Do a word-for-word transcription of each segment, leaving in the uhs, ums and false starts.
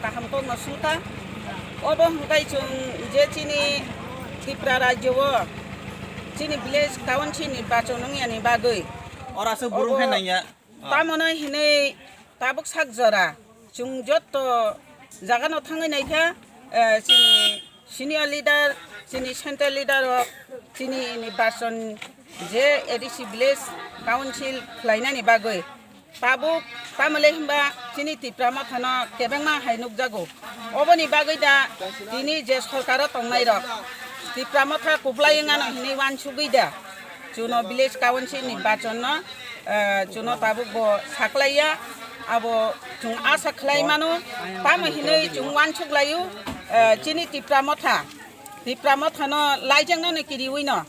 Kaham kokno sungkha. Obo hwnkhe chwng je chini Tripura rajyo o chini village council ni bachon wngyani bagwi. Oro aswk burung hai nangya. Tamoni hinwi tabuk sak jora chwng jotto jagano thangwi naikha, eh, chini senior leader, chini central leader rok, chini ni bachon je A D C village council khlainani bagwi tabuk tamole hinba chini Tipra Mothano kebengma hai nukjago. Oboni bagwi da tini je sorkaro tongnai rok Tipra Motha kuplai wngano hinwi wansugwi da chuno village council ni bachon no, eh, chuno tabuk bo saklaiya, abo chwng asa khlai mano, tamo hinwi chwng wansuk laio, eh, chini Tipra Motha, Tipra Mothano laijaknani kiriwi no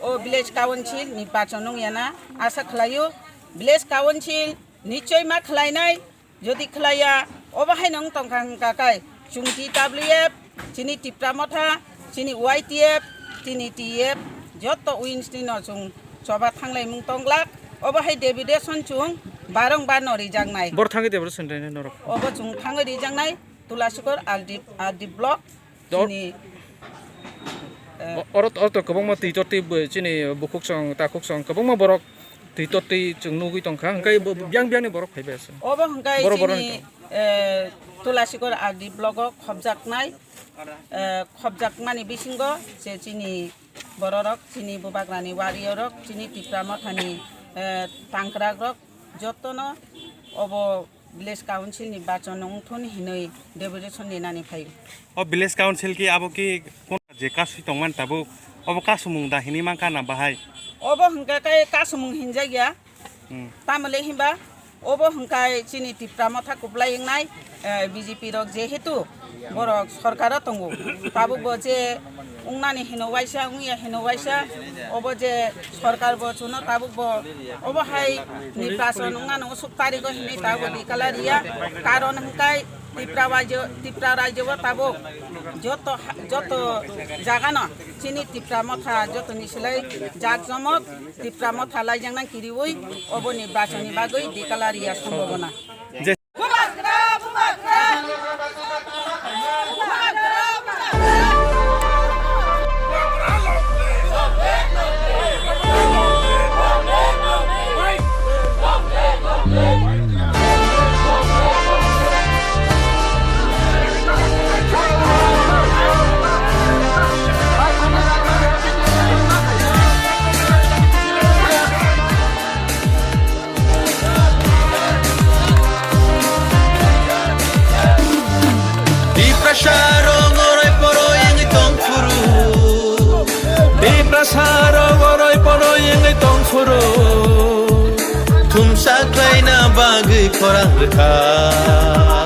o village council ni bachon wngyana asa khlaio, village council nichoi ma khlainai, jodi khlaiya, obo haino wng tongkha hwnkha khe chwng T W F, chini Tipra Motha, chini Y T F, chini T F, jotto wings ni no chwng choba thanglaimung tonglak, obo hai deputation chwng barong bar no rijaknai. Bor thangwi deputation rinai norok? Obo chwng thangwi rijaknai Tulasikor R D, R D block. Dor- Chini, eh, O-, oro, oro to kwbangma twi totwi bo-, chini bukhuk song, takhuk song, kwbangma borok twi totwi chwng nugwi tongkha, hwnkhe bo-, biyang biyangni borok phaibai se. Obo hwnkhe borok borok chini, hwnkhe, eh, Tulasikor R D block o khopjaknai, eh, khopjakmani bisingo je chini bororok, chini bubagrani warrior rok, chini Tipra Mothani, eh, tangkrak rok, jottono obo village council ni bachon wngthun hinwi deputation rinani phai. O village council ki abo ki kono je kasui tongmani tabuk, obo kasumung da hinwi mankha na bahai? Obo hwnkha khe kasumung hinjakya. Hmm. Tamole hinba obo hwnkha chini Tipra Motha kuplai wngnai, eh, B J P rok jehetu borok sorkaro tongo, tabuk bo je wngnani hino waisa, wngya hino waisa, obo je sorkar bo chuno tabuk bo obo hai nirbachon wngnani usuk tarigo hinwi tabuk bo declare riya, karon hwnkhe Tipra rajyo, Tipra rajyo o tabuk joto ha-, joto jagano chini Tipra Motha jotoni silai jak jomok Tipra Motha laijaknai kiriwi obo nirbachon ni bagwi declare riya sombhabona. Je- Tiprasa rok oroi poroi wngwi tong phuru. Tiprasa rok oroi poroi wngwi tong phuru. Thumsa khlaina bagwi khorang rwkha.